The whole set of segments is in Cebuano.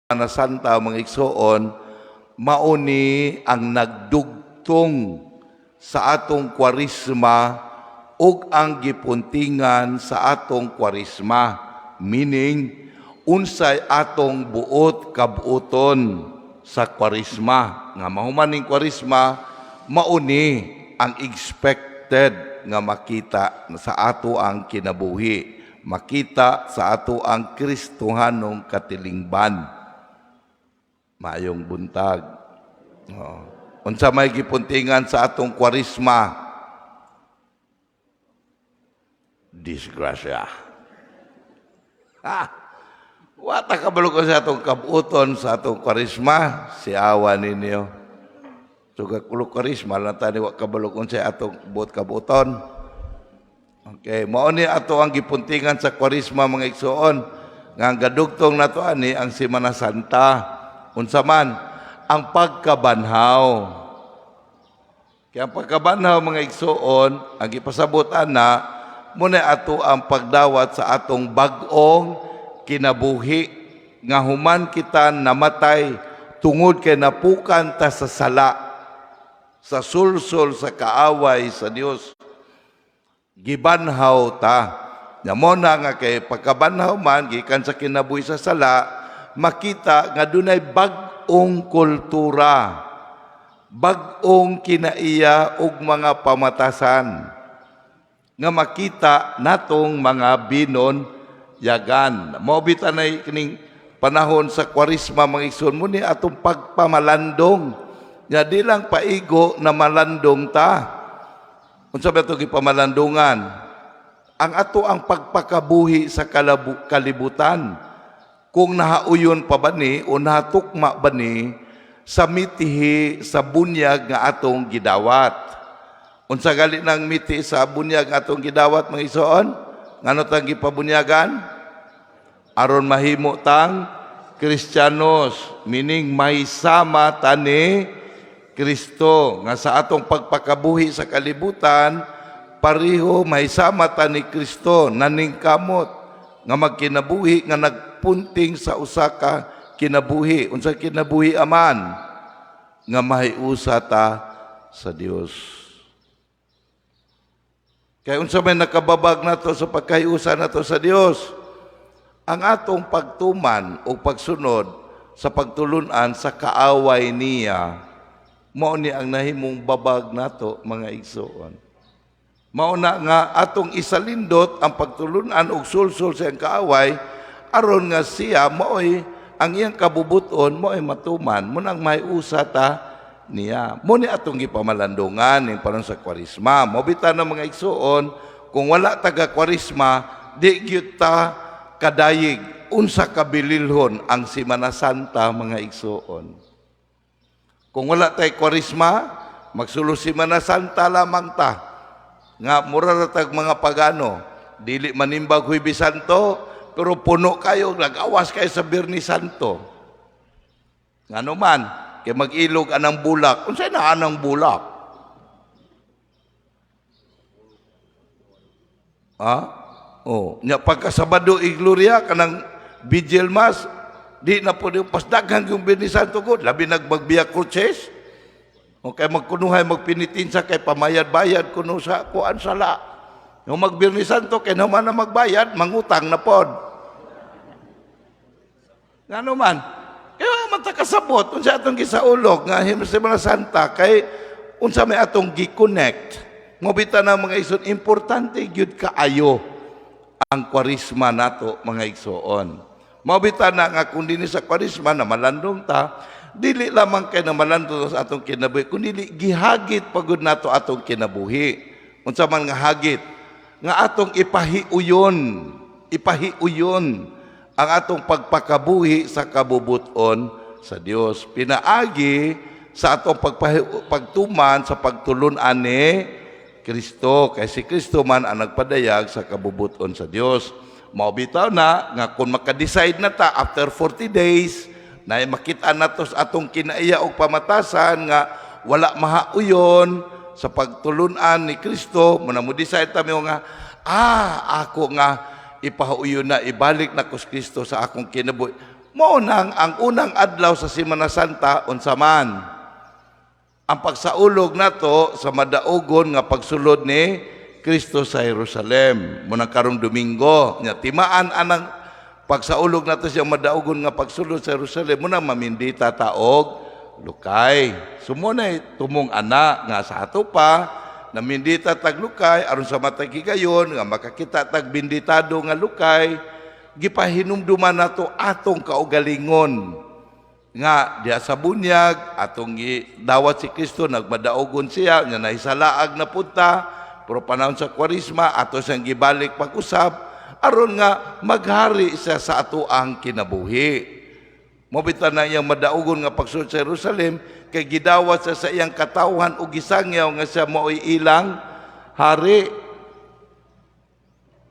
Semana Santa, mga igsoon, mauni ang nagdugtong sa atong Kwarisma ug ang gipuntingan sa atong Kwarisma, meaning unsay atong buot kabuoton sa Kwarisma nga mahuman ning Kwarisma, mauni ang expected nga makita sa ato ang kinabuhi, makita sa ato ang Kristohanong katilingban. Maayong buntag. Oo. Unsa may gipuntingan sa atong Kwarisma? Disgrasya. Ha! Wa ta kabalo ko sa atong kabuoton sa atong Kwarisma, si awa ninyo. So kulo Kwarisma lang tani wa kabalo kung sa atong buot kabuoton. Okay, mao ni ato ang gipuntingan sa Kwarisma, mga igsoon. Nga ang gadugtong nato ani ang Semana Santa. Unsa man ang pagkabanhaw. Kaya ang pagkabanhaw, mga igsoon, ang gipasabot ana muna ato ang pagdawat sa atong bag-ong kinabuhi nga human kita namatay tungod kay napukan ta sa sala, sa sulsol sa kaaway sa Dios, gibanhaw ta. Nya mo na nga kay pagkabanhaw man gikan sa kinabuhi sa sala, makita nga dunay bag-ong kultura, bag-ong kinaiya ug mga pamatasan nga makita natong mga binunyagan. Mao bitaw nay kining panahon sa Kwarisma, mga igsoon, mo ni atong pagpamalandong. Nya di lang paigo na malandong ta. Unsa ba ito gipamalandungan? Ang ato ang pagpakabuhi sa kalibutan. Kung nahauyon pa ba ni o nahatukma ba ni sa mitihi sa bunyag nga atong gidawat. Unsa gali nang miti sa bunyag nga atong gidawat, mga igsoon? Ngano tang gipabunyagan? Aron mahimo tang Kristiyanos, meaning may sama tani Kristo nga sa atong pagpakabuhi sa kalibutan pareho may sama ta ni Kristo, naningkamot nga magkinabuhi nga nagpunting sa usa ka kinabuhi. Unsa kinabuhi aman? Nga mahiusa ta sa Dios. Kay unsa may nakababag nato sa pagkahiusa nato sa Dios? Ang atong pagtuman o pagsunod sa pagtulunan sa kaaway niya. Mao ni ang nahimong babag nato, mga igsoon. Mao na nga atong isalindot ang pagtulunan og sulsul sa iyang kaaway aron nga siya maoy ang iyang kabubuton maoy matuman mo nang mahiusa ta niya. Mo ni atong gipamalandungan ning panahon sa Kwarisma. Mao bitaw na, mga igsoon, kung wala taga Kwarisma, di gyud ta kadayig unsa kabililhon ang Semana Santa, mga igsoon. Kung wala tay Kwarisma, magsulo Semana Santa lamang ta. Nga mura ra tag mga pagano, dili manimbag Huwebes Santo, pero puno kayo, nag-awas kayo sa Biyernes Santo. Ngano man, kay mag-ilog anang bulak. Unsay na anang bulak? Ha? Oh, nya pagka Sabado igloria kanang vigil mass, di na po yung pasdaghan yung Biyernes Santo ko, labi nagmagbia cruces. O kay magkunuhay magpinitinsa kay pamayad-bayad kuno sa kuan sala. Yung magbiyernes Santo kay naman na magbayad, mangutang na pod. Ngano man? Kaya man ta kasabot unsa atong gisaulog nga Semana Santa kay unsa may atong gi-connect. Mao bitaw na, mga igsoon, importante gyud kaayo ang Kwarisma nato, mga igsoon. Mao bitaw na nga kung dinhi sa Kwarisma na malandong ta, dili lamang kay na malandong sa atong kinabuhi, kundi gihagit pagud nato atong kinabuhi. Unsa man nga hagit? Nga atong ipahiuyon, ipahiuyon ang atong pagpakabuhi sa kabubuton sa Dios. Pinaagi sa atong pagtuman sa pagtulun-an ni Kristo. Kay si Kristo man ang nagpadayag sa kabubuton sa Dios. Mao bitaw na nga kung maka-decide na ta after 40 days na makita nato sa atong kinaiya og pamatasan nga wala mahauyon sa pagtulunan ni Kristo, muna mo decide ta nga ako nga ipahauyon na, ibalik na ko si Kristo sa akong kinabuhi. Mao nang ang unang adlaw sa Semana Santa, unsa man? Ang pagsaulog nato sa madaugon nga pagsulod ni Kristo sa Jerusalem. Mao nang karong Domingo, nya timaan anang pagsaulog nato siya madaugon nga pagsulod sa Jerusalem, mao nang mamindita ta og lukay. So mao na tumong ana nga sa ato pa namindita tag lukay aron sa matag higayon nga makakita tag binditado nga lukay, gipahinumduman nato atong kaugalingon nga diha sa bunyag atong gidawat si Kristo, nagmadaugon siya nga nahisalaag na punta, pero panahon sa Kwaresma ato siyang gibalik pag-usab aron nga maghari siya sa ato ang kinabuhi. Mao bitaw na iyang madaugon nga pagsulod sa Jerusalem kay gidawat siya sa iyang katawhan ug gisangyaw nga siya mao'y ilang hari.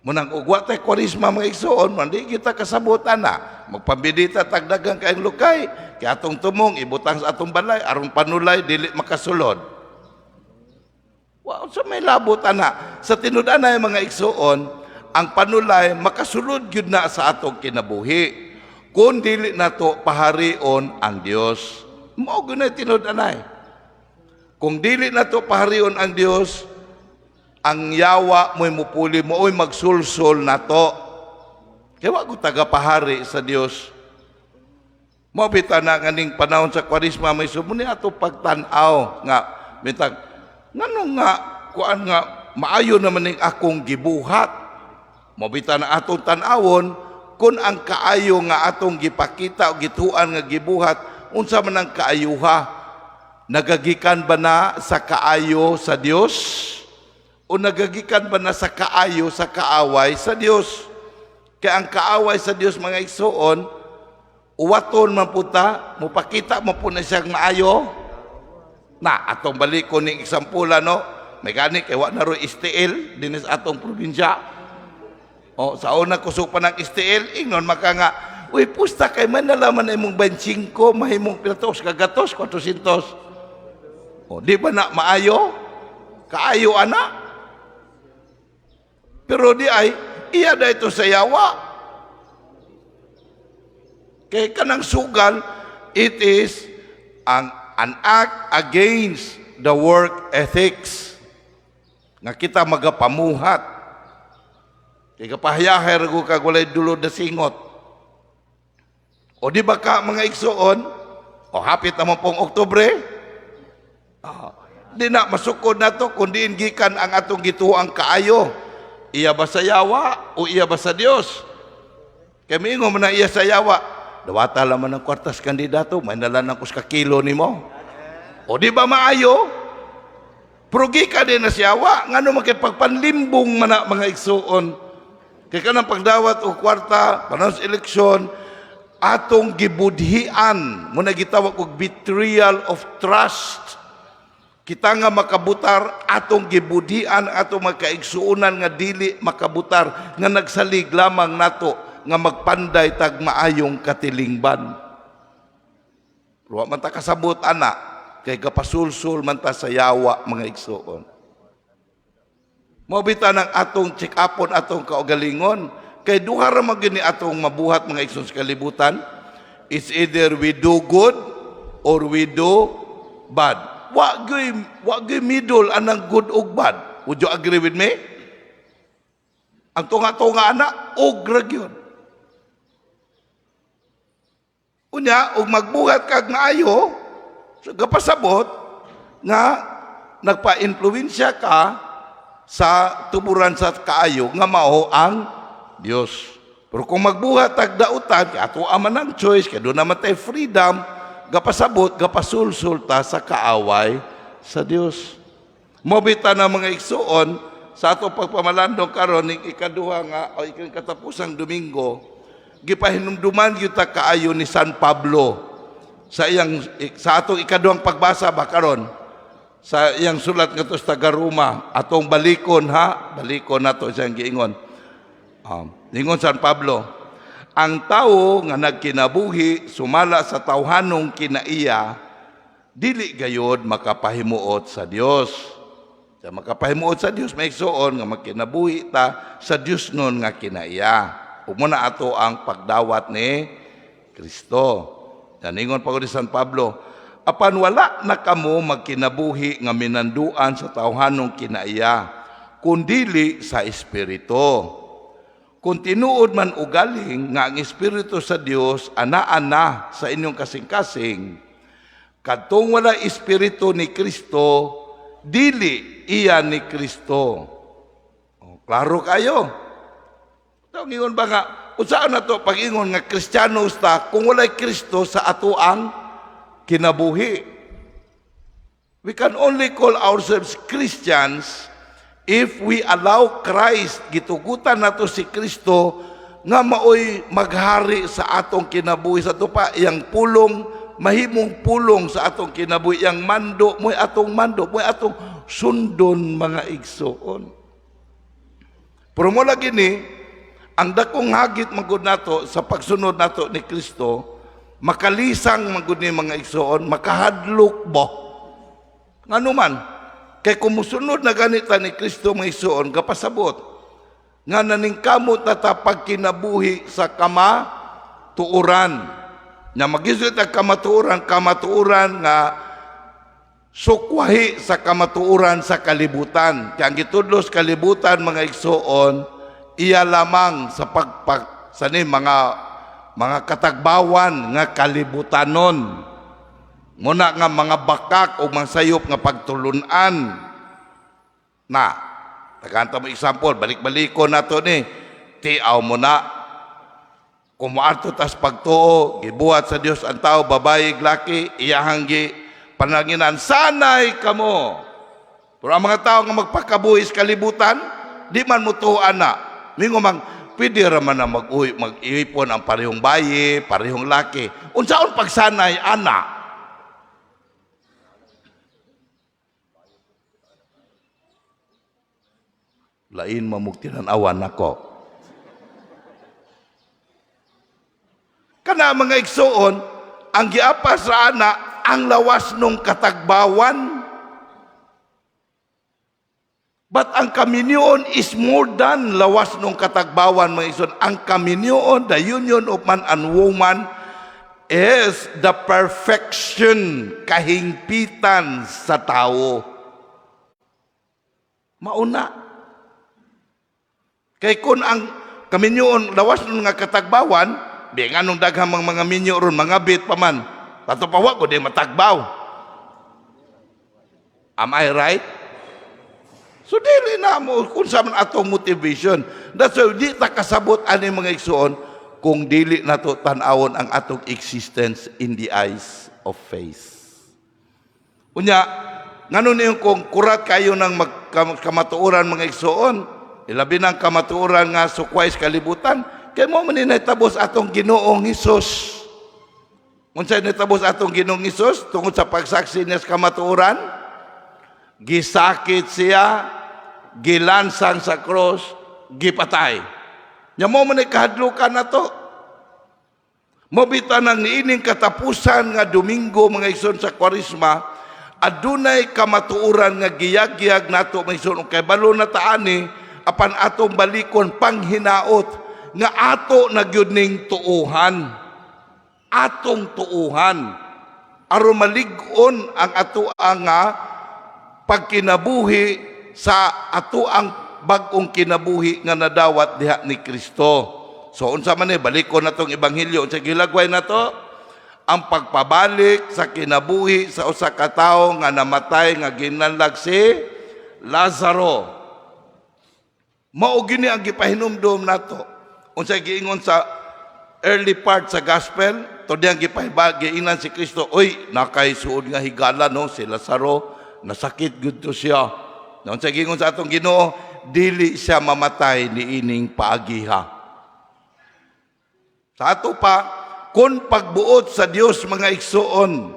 Mao nang ug wa tay Kwaresma, mga igsoon, man di kita kasabot ana. Magpambidita tag daghang kaayong lukay, kay atong tumong ibutang sa atong balay aron panulay dili makasulod. Wa sa may labot ana. Sa tinud-anay, mga igsoon, ang panulay makasulod gyud na sa atong kinabuhi kung dili nato paharion ang Dios. Mao gyud na tinud-anay. Kung dili nato paharion ang Dios, ang yawa mo'y mupuli, mo'y magsulsol nato. Kaya wa ko tagapahari sa Dios. Mao bitaw na nganing panahon sa Kwaresma, may sumuni ato pagtan-aw nga mitag ngano nga kuan nga maayo naman ning akong gibuhat. Mao bitaw na atong tan-awon kung ang kaayo nga atong gipakita o gituan nga gibuhat, unsa man ang kaayuha, nagagikan ba na sa kaayo sa Dios o nagagikan ba na sa kaayo sa kaaway sa Dios? Kaya ang kaaway sa Dios, mga igsoon, uwaton man puta, mupakita mo po na siyang maayo. Na, atong balik ko ning example, no? May gani kay wa na ro STL dinhi sa atong probinsya. O, sa una kusog pa ng STL, ingnon maka nga, "Uy, pusta kay man nalaman na imong 25, mahimong pilatos, kagatos, 400." O, di ba na maayo? Kaayo ana? Pero di ay, iya na ito sa yawa. Kay kanang sugal, it is an act against the work ethics. Nga kita magapamuhat. Kay kapahayahay ra kag walay dulo na singot. O di ba ka, mga igsoon, o hapit naman pong Oktubre, di na masukod na to kung diin gikan ang atong gituang kaayo. Iya ba sa yawa o iya ba sa Dios? Kay miingon man na iya sa yawa, "Dawata laman ng kwartas kandidato, may nala ng kus ka kilo nimo." O di ba maayo? Pero gikan din na siya wa, ngano man kay pagpanlimbong man na, mga igsuon. Kay kanang pagdawat og kwarta, panahon sa eleksyon, atong gibudhian, mao na gitawag og betrayal of trust. Kita nga makabutar, atong gibudhian, atong magkaigsuonan nga dili makabutar, nga nagsalig lamang nato nga magpanday tag maayong katilingban. Wa man ta kasabot ana kay gapasulsul man ta sa yawa, mga igsuon. Mao bitaw ng atong check-upon atong kaugalingon kay duha ra man gyud ni atong mabuhat, mga igsoon, sa kalibutan. It's either we do good or we do bad. Wa gyud middle anang good ug bad. Would you agree with me? Ang tunga-tunga ana og ra gyud. Unya, ug magbuhat kag maayo, so gapasabot nga nagpa-influensya ka sa tuburan sa kaayo nga mao ang Dios. Pero kung magbuhat tag dautan, kay ato man ang choice, kay duna man tay freedom, gapasabot, gapasulsul ta sa kaaway sa Dios. Mao bitaw na, mga igsuon, sa ato pagpamalandong karon ning ikaduha nga o ikatapusang Domingo, gipahinumduman gyud ta kaayo ni San Pablo sa atong ikaduhang pagbasa ba karon sa iyang sulat ngadto sa taga Roma. Atong balikon ha, balikon nato siyang giingon. Ingon San Pablo, ang tawo nga nagkinabuhi sumala sa tawhanong kinaiya dili gayod makapahimuot sa Dios. Sa makapahimuot sa Dios, may igsuon, nga magkinabuhi ta sa Dios nun nga kinaiya. Ug mao na ato ang pagdawat ni Kristo. Yan, ingon pa ko ni San Pablo, apan wala na kamo magkinabuhi nga minanduan sa tawhanong kinaiya, kundili sa Espiritu. Kung tinuod man ugaling nga ang Espiritu sa Dios anaa na sa inyong kasing-kasing, kadtong wala Espiritu ni Kristo, dili iya ni Kristo. Oh, klaro kayo. Ito, ingon ba nga, unsaon na to pag-ingon nga Kristiyano ta kung walay Kristo sa atoang kinabuhi? We can only call ourselves Christians if we allow Christ, gitugutan nato si Kristo nga maoy maghari sa atong kinabuhi, sa ato pa iyang pulong mahimong pulong sa atong kinabuhi, iyang mando mo'y atong mando, mo'y atong sundon, mga igsoon. Pero mo lagi ni ang dakong hagit magud nato sa pagsunod nato ni Kristo, makalisang magud ni, mga igsoon, makahadlok bo. Ngano man? Kay kung musunod na ganita ni Kristo, mga igsoon, gapasabot nga naningkamot na ta pagkinabuhi sa kamatuoran. Na magisod ang kamatuoran, kamatuoran nga sukwahi sa kamatuoran sa kalibutan. Kaya ang gitudlo sa kalibutan, mga igsoon, iya lamang sa pagpag sa ni mga katagbawan nga kalibutanon. Muna nga mga bakak o mga sayop nga pagtulunan. Na, tagaanta mo example, balik-baliko na to ni, tiaw mo na. Kung moadto tas pagtuo, gibuhat sa Dios ang tao, babae, laki, iyahang gi panalanginan, sanay kamo. Pero ang mga tao nga magpakabuhi sa kalibutan, di man mo tuo na. Mingo mang, pwede raman na mag-uwi, mag-ipon ang parehong bayi, parehong laki. Unsaon pagsanay, ana? Lain mamugtinan awan nako. Kana, mga igsuon, ang giapas sa ana ang lawas nung katagbawan. But ang kaminyoon is more than lawas nung katagbawan, mga igsoon. Ang kaminyoon, the union of man and woman, is the perfection, kahingpitan sa tao. Mauna. Kay kung ang kaminyoon, lawas nung nga katagbawan, di nga nung daghang mga minyo ron, mga bit pa man. Tato pa wa ko di matagbaw. Am I right? So dili na mo kung sa man atong motivation. That's why di ta kasabot ani, mga igsoon, kung dili nato tan-awon ang atong existence in the eyes of faith. Unya, ngano niyo kung kurat kayo ng kamatuoran, mga igsoon, ilabi ng kamatuoran nga sukway sa kalibutan, kay mo man ni nahitabos atong Ginoong Hesus. Unsay nahitabos atong Ginoong Hesus tungod sa pagsaksi niya sa kamatuoran? Gisakit siya, gilansang sa cross, gipatay. Nya mo man ni kahadlukan na to. Mobita nang niining katapusan nga Domingo, mga igsoon, sa Kwaresma, adunay kamatuoran nga giyagyag nato, mga igsoon, kay balo na taani apan atong balikon panghinaot nga ato na gyud ning tuuhan. Atong tuuhan aron malig-on ang ato nga pagkinabuhi sa ato ang bag-ong kinabuhi nga nadawat diha ni Kristo. So unsa man ni, balikon natong ebanghelyo, unsa gilagway nato? Ang pagpabalik sa kinabuhi sa usa ka tawo nga namatay nga ginanlag si Lazaro. Mao gini ang gipahinumdom nato. Unsa giingon sa early part sa gospel? To diyang gipahiba giingnan si Kristo, "Oy, nakay suod nga higala no si Lazaro, nasakit gud to siya." Unsa giingon sa atong Ginoo? Dili siya mamatay niining paagiha. Sa ato pa, kung pagbuot sa Dios, mga igsuon,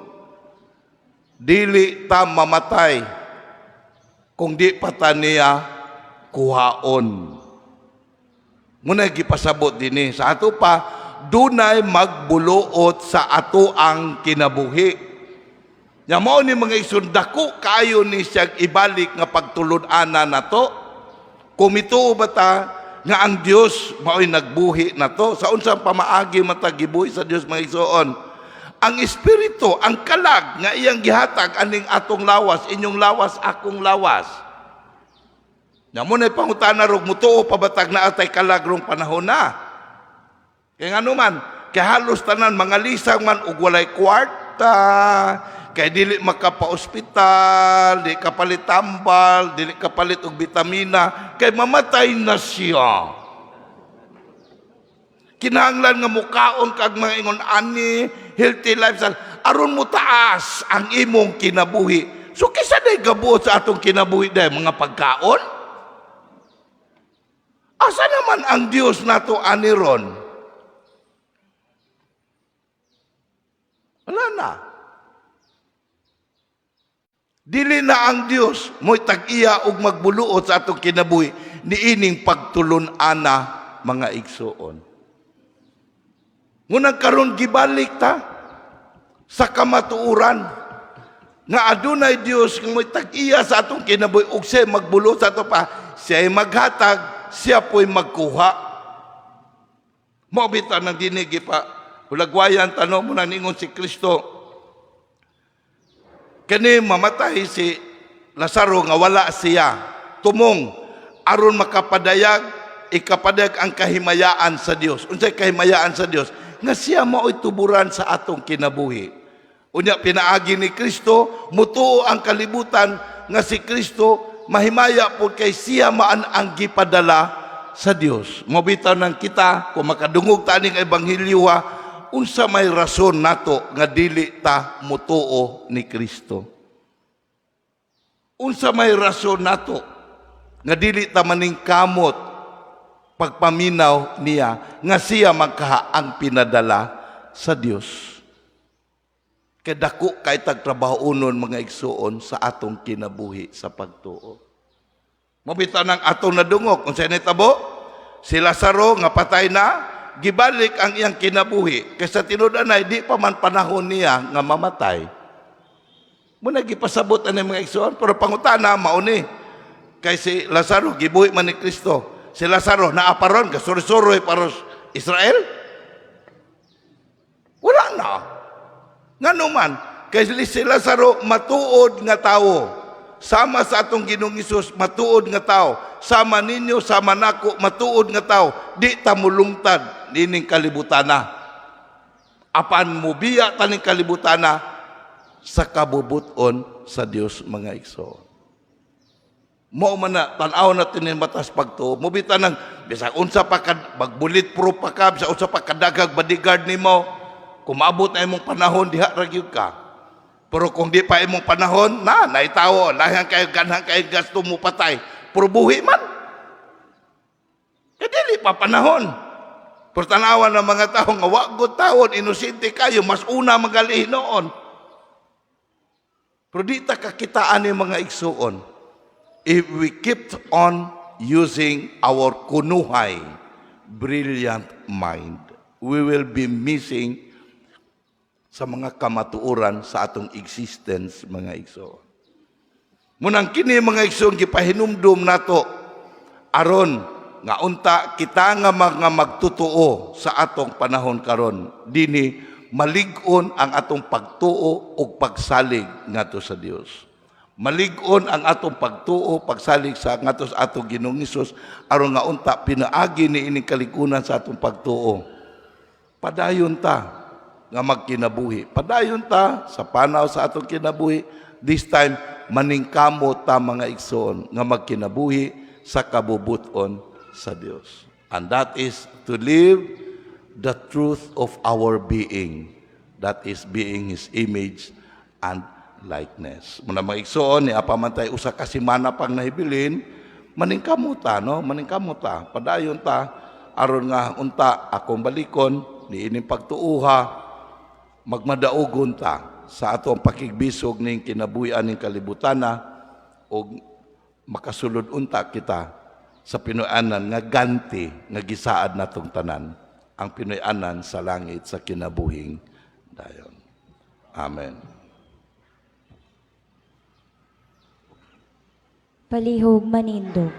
dili ta mamatay kung di pa ta niya kuhaon. Muna gipasabot dinhi. Sa ato pa, dunay magbuluot sa ato ang kinabuhi. Nya mao ni, mga igsoon, dako kaayo ni siya ibalik nga pagtulun-ana nato. Kung mituo ba ta Nga ang Dios mao'y nagbuhi nato. Sa unsang pamaagi man ta gibuhi sa Dios, mga igsoon? Ang espiritu, ang kalag nga iyang gihatag aning atong lawas, inyong lawas, akong lawas. Nya mao na'y pangutana rog mutuo pa ba tag naa tay kalag rong panahon na? Kay ngano man, kay halos tanan mga lisang man og walay kwarta, kay dili makapa-ospital, di kapalit tambal, dili kapalit og bitamina, kay mamatay na siya. Kinahanglan nga mukaon kag mga ingon ani, healthy lifestyle, aron mo taas ang imong kinabuhi. So kinsa day gabuot sa atong kinabuhi day mga pagkaon? Asa naman ang Dios nato ani ron? Wala na. Dili na ang Dios mo'y tag-iya og magbuluot sa atong kinabuhi niining pagtulun-ana, mga igsuon. Ngunang karon gibalik ta sa kamatuoran nga adunay Dios nga mo'y tag-iya sa atong kinabuhi ug siya magbuluot sa ato pa, siya maghatag, siya po'y magkuha. Mao bitaw nang dinigi pa hulagwayan tanong mo na ningon si Kristo kani mamatay si Lazaro nga wala siya tumong aron makapadayag, ikapadayag ang kahimayaan sa Dios. Unsay kahimayaan sa Dios? Nga siya mao'y tuburan sa atong kinabuhi. Unya pinaagi ni Kristo mutuo ang kalibutan nga si Kristo mahimaya po kay siya maan ang gipadala sa Dios. Mao bitaw nang kita kung makadungog ta ning ebanghelyo, unsa may rason nato nga dili ta mutuo ni Kristo? Unsa may rason nato nga dili ta maningkamot pagpaminaw niya nga siya magkaha ang pinadala sa Dios? Kay dako kay tagtrabaho unon, mga igsuon, sa atong kinabuhi sa pagtuo. Mao bitaw nang atong nadungog kung sa nitabo si Lazaro nga patay na, gibalik ang iyang kinabuhi kaysa tinud-anay di pa man panahon niya nga mamatay. Mao na gipasabot ani, mga igsuon, pero pangutana mao ni kay si Lazaro gibuhi man ni Kristo. Si Lazaro naa pa ron gasuri-suroy paros Israel? Wala na. Ngano man? Kay si Lazaro matuod nga tawo. Sama sa atong Ginoong Hesus, matuod nga tao. Sama ninyo, sama nako, matuod nga tao. Di ta mulungtad nining kalibutana. Apan mubiya taning kalibutana sa kabubuton sa Dios, mga igsoon. Mao man na tan-aw na tinin matas pagtuo. Mao bitaw nang bisag unsa pa ka mag-bullet proof pa ka, bisag unsa pa kadagag bodyguard nimo, kung maabot na imong panahon diha ra gyud ka. Pero kung di pa imong panahon, na naitawo, lahan kayo ganhan kayo gasto mo patay. Pero buhi man. Kay dili pa panahon. Pero tanawan ng mga tao nga wa gud tawon, inosente kayo, mas una magalihin noon. Pero di ta kakitaan ni, mga igsuon. If we keep on using our kunuhay, brilliant mind, we will be missing sa mga kamatuoran sa atong existence, mga igsoon. Munang kini, mga igsoon, gipahinumdum nato aron nga unta kita nga mga magtutuo sa atong panahon karon dinhi malig-on ang atong pagtuo ug pagsalig ngadto sa Dios. Malig-on ang atong pagtuo, pagsalig sa ngadto sa atong Ginoong Hesus aron nga unta pinaagi ni ining kaligunan sa atong pagtuo. Padayon ta nga magkinabuhi. Padayon ta sa panaw sa atong kinabuhi. This time, maningkamot ta, mga igsoon, nga magkinabuhi sa kabubuton sa Dios. And that is to live the truth of our being. That is being His image and likeness. Muna mga igsoon, ni apa man tayo usa ka semana pang nahibilin, maningkamot ta, no? Maningkamot ta. Padayon ta, aron nga unta akong balikon, niining pagtuuha, magmadaugon ta sa atong pakigbisog ning kinabuhi-an ning kalibutana og makasulod unta kita sa Pinoy-anan nga ganti nga gisaad natong tanan, ang Pinoy-anan sa langit sa kinabuhing dayon. Amen. Palihog manindog.